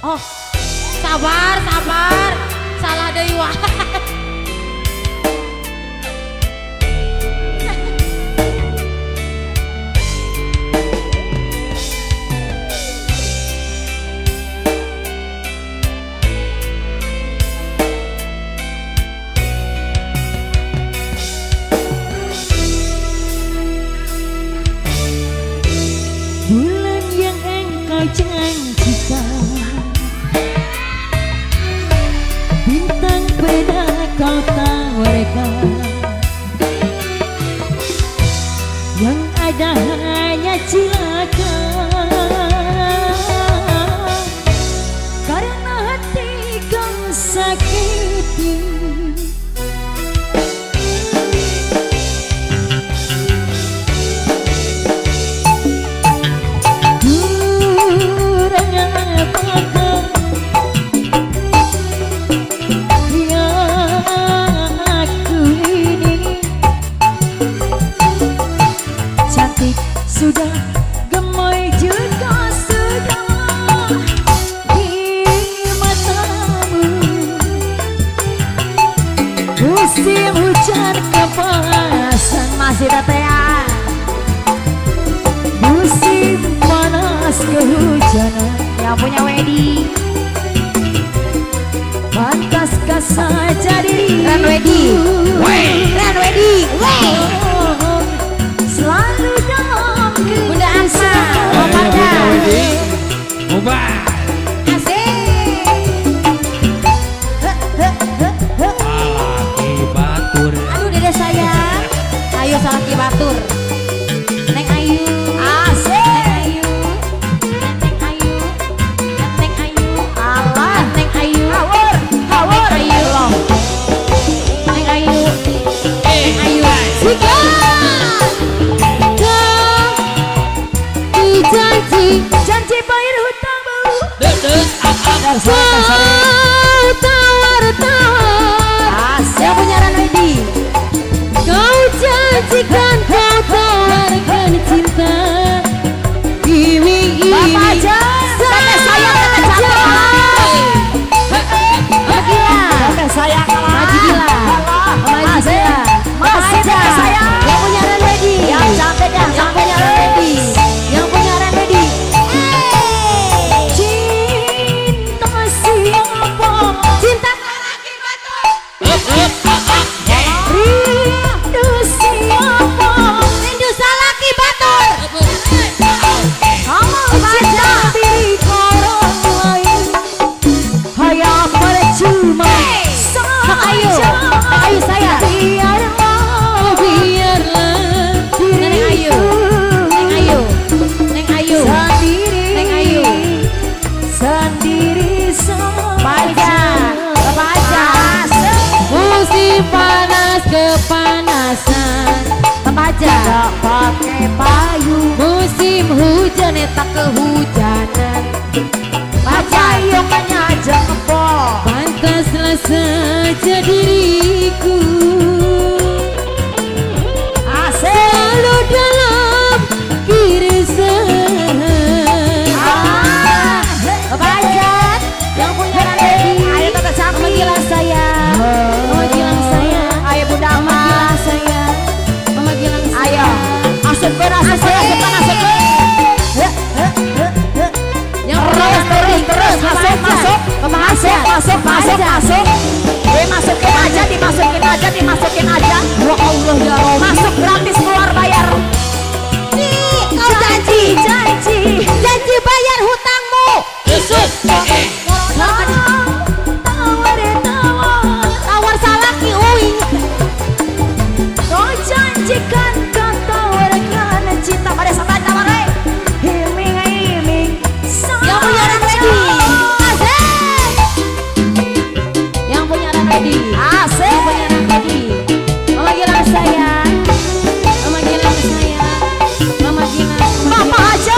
Oh, sabar, sabar. Salah deui wae. Bulan yang engkau janjikan, bintang pernah kau tawarkan, yang ada hanya cilaka. Karena hati kau sakiti. Sudah gemoy juga sudah di matamu. Musim hujan kepanasan masih tetean, musim panas kehujanan. Yang punya Wedi, pantaskah saja diriku Ran Wedi, Ran Wedi, selalu dalam Bunda Asma, Bapak Asik. Salaki batur. Aduh dede sayang. Ayo salaki batur. Neng Ayu. Asik. Neng Ayu. Neng Ayu. Neng Ayu. Allah. Neng Ayu. Hawur, hawur. Neng Ayu. Neng Ayu. Neng Ayu. Janji, janji bayar hutangmu. Kau tawar-tawar. Yang punya Ran Wedi. Kau janjikan, kau tawarkan cinta. Iming-iming Bapak aja. Teteh sayang, teteh cantik. Teteh sayang, Maju gila. Maju gila. Masih teteh sayang. Yang punya Ran Wedi. Yang cantik, yang punya Ran Wedi. Yang punya Ran Wedi. Cinta siapa? Cinta salaki batur. Rindu siapa? Rindu salaki batur. Kamu cinta diri orang lain, hanya percuma Ayu, saja. Ayu saya. Biarlah, biarlah Neng Ayu, Neng Ayu, Neng Ayu, sendiri, Neng Ayu, sendiri saja. Pak Aja, Bapak Aja. Musim panas kepanasan, Bapak Aja. Tak pakai payung, Musim hujan tak kehujanan, Pak Aja. payungannya aja ngepol. Pantaslah saja diriku Asik. selalu dalam keresahan. Ah. Bapak Ajat yang punya Ran Wedi. Ayo teteh cantik. Mama Gilang sayang, Mama Gilang sayang, Ayo Bunda Mama Ama. Gilang sayang, Mama Gilang Ayo. sayang. Asupkeun, asupkeun, asupkeun, asupkeun. Yang punya Terus, Ran terus, Wedi. terus, Bapak masuk, Ajat. masuk, Bapak masuk, Ajat. masuk, Bapak masuk, Ajat. masuk. Dimasukin aja, dimasukin aja, dimasukin aja. Ya Allah ya Rabbi. Masuk gratis, keluar bayar. Nih, kau janji, janji. janji bayar hutangmu. Tawar, tawar. Tawar salaki uing. Kau janjikan, kau tawarkan cinta pada sampai tawar, eh. Iming, iming. Yang punya Ran Wedi. Asik. Yang punya Ran Wedi. Asik. Yang punya Ran Wedi. Mama Gilang sayang. Mama Gilang sayang. Mama Gilang. Bapak aja.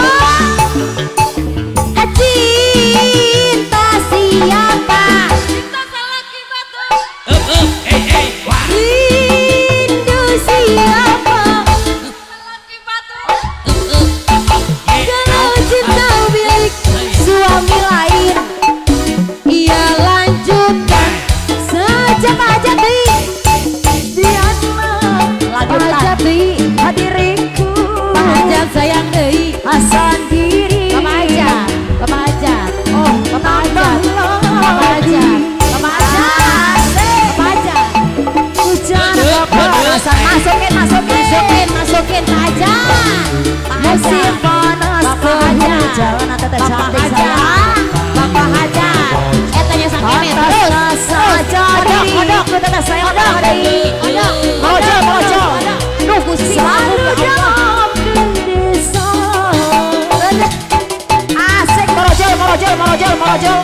Morojol, morojol, morojol.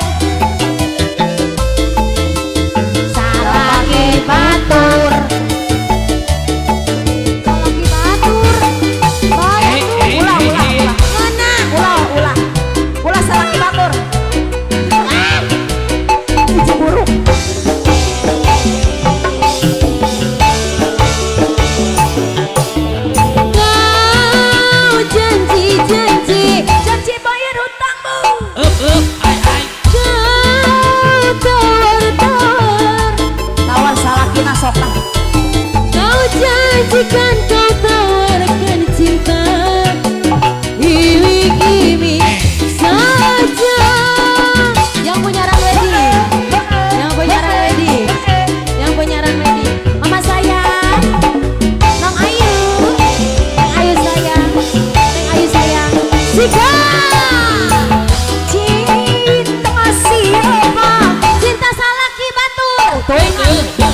Salaki batur. Salaki batur. Baik. Ulah, ulah, ulah. Mana? Ulah, ulah. Ulah salaki batur. Hiji buruk. Kau janji-janji, Janji bayar hutangmu. Up up ai ai. kau tawar-tawar, Tawar salakina sok lah. kau janjikan, kau tawarkan cinta, iming-iming saja. Yang punya Ranwedi, yang punya Ranwedi, yang punya Ranwedi, Mama sayang, Nong Ayu, Neng Ayu sayang, Neng Ayu sayang, Sika. Cinta siapa? Cinta salaki batur. Tuh, Up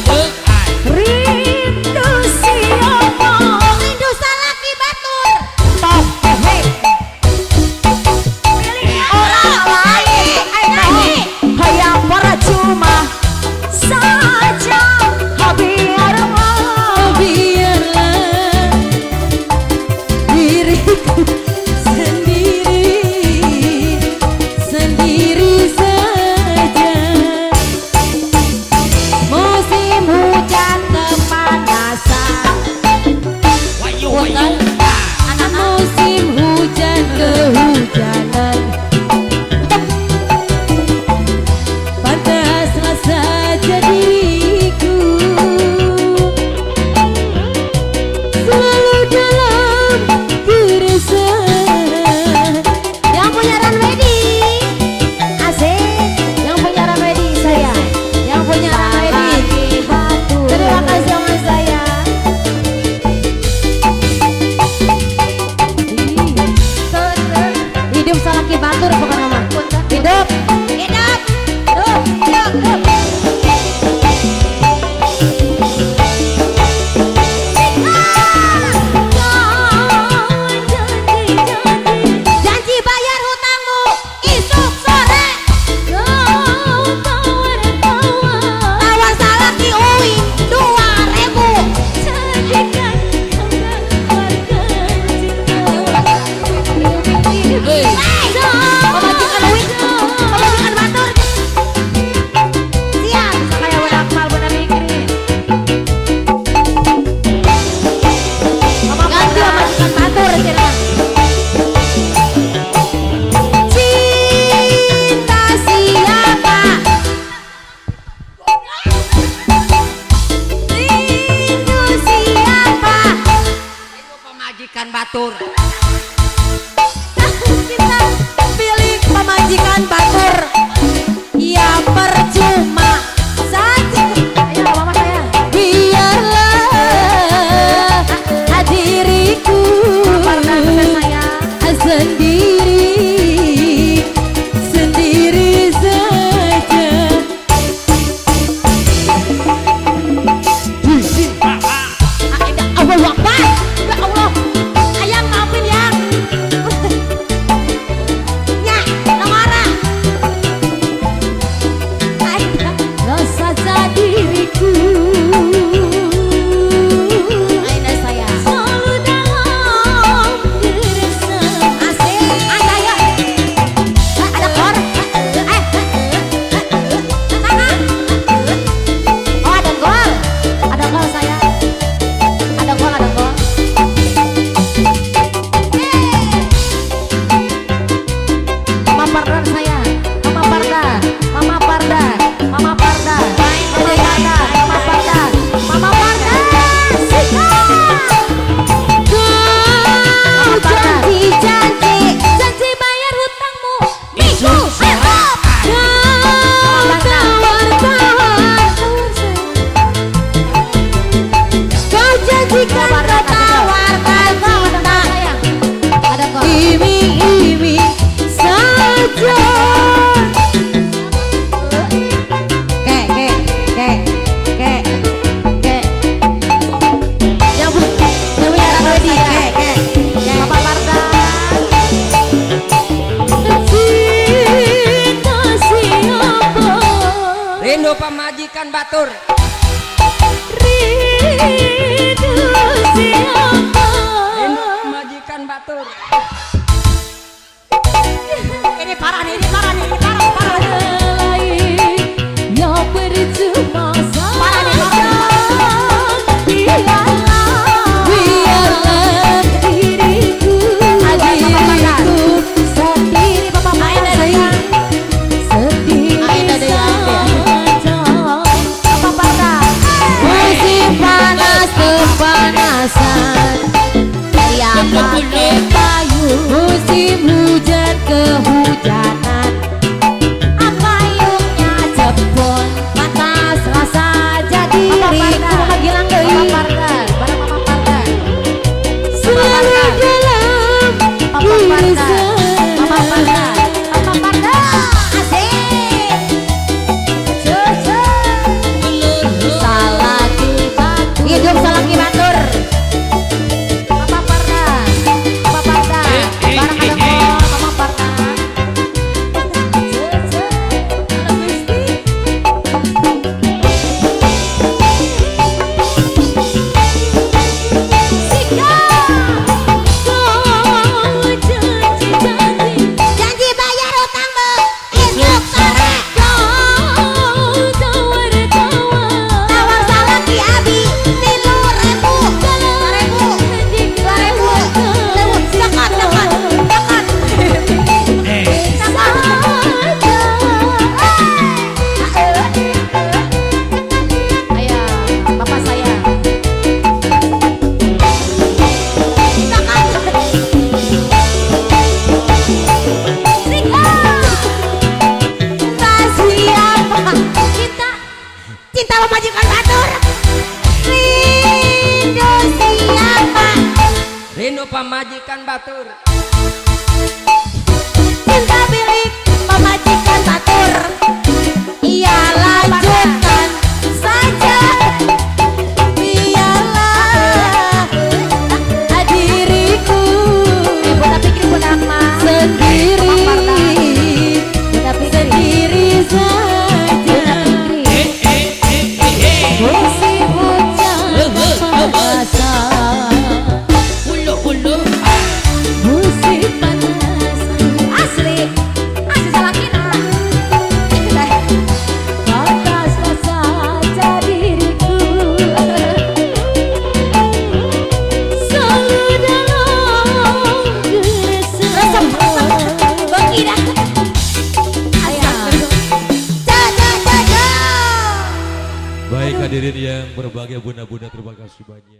up ai. rindu siapa? Rindu salaki batur. Top, hei. Orang lain, hayang percuma saja. Biarlah, Biarlah diriku sendiri, sendiri saja. Musim hujan kepanasan, Wayu wayu. musim hujan kehujanan. Pantaslah saja diriku selalu dalam keresahan. Yang punya Ranwedi, asik. Yang punya Ranwedi saya, yang punya Ranwedi. Terima kasih sama saya. Hidup salaki batur pokoknya mah. Hidup, hidup, hidup, hidup, hidup. Janji bayar hutangmu isuk sore. Kau tawar-tawar, tawar salaki uing 2000. Janjikan kau tawarkan cinta. Pemajikan uing, pemajikan batur. Siap. Kayak budak Akmal, budak Mikri. Mama Ganti Parda. pemajikan batur cenah. Cinta siapa? Rindu siapa? Pemajikan batur. Kita pilih pemajikan batur. Ya percuma saja. Ayo, mama saya. Biarlah diriku Parda, teman saya. sendiri, sendiri saja. Allahu Akbar. Ya Allah. Ayang maafin yang. Ya, nomora. Rasa diriku. Aina saya. Selalu dalam keresahan. Asik. Ada ya. Ada kor. Sana. Oh, ada gol. Ada gol saya. Ada gol, ada gol. Mama Parda saya. Mama Parda. Mama Parda. Mama Parda. Mama Parda. Mama Parda. Mama Parda. Sikat. Kau janji-janji, janji bayar hutangmu minggu esok. Kau tawar-tawar, kau janjikan kau tawarkan cinta, Ada gol. iming-iming saja. pamajikan batur. Rindu siapa? Rindu pamajikan batur. Ini parah nih, ini parah nih, ini parah, parah. Lain yang percuma Parah nih, saja. Parah. Biarlah diriku, Diriku sendiri Bapak Parda saya. sedih Ayo, ada ya, ada. saja. Bapak Parda. Musim panas kepanasan, Ya pakai payung. Musim hujan kehujanan, Payungnya jebol pantas rasa jadi Bapak Parda. Mama Gilang deui. Bapak Parda, bareng Mama Parda. Selalu dalam Papa Parda. Mama Parda. gelisah. Mama Parda. Asik. Cucu. Salaki batu. Hidup salaki batur. Mama Parda. Mama Parda. Bareng ada Mama Parda. Cucu. Kau janji-janji, Janji bayar utang bu. Esok sore. Kau tawar-tawar, Tawar salaki abi. 3.000. 2.000. 2.000. Tekan, tekan, tekan. Eh, Ayah, bapak saya. Cinta, cinta memajukan batur. Rindu siapa? Rindu pamajikan batur. Cinta milik pemajikan batur. Iya lanjutkan saja. Biarlah diriku Bunda Pikri, Bunda Akma. sendiri, Bunda Pikri. sendiri saja. Bunda Pikri. eh, eh, eh, eh, eh. Musim hujan kepanasan, Ulu, ulu, ah. musim panas Asli, asli salakina. pantaslah saja diriku selalu dalam Resep, resep. keresahan. Bagi dah. Ayah. Ja, ja, ja, ja. Baik hadirin yang berbahagia, bunda-bunda, terima kasih banyak.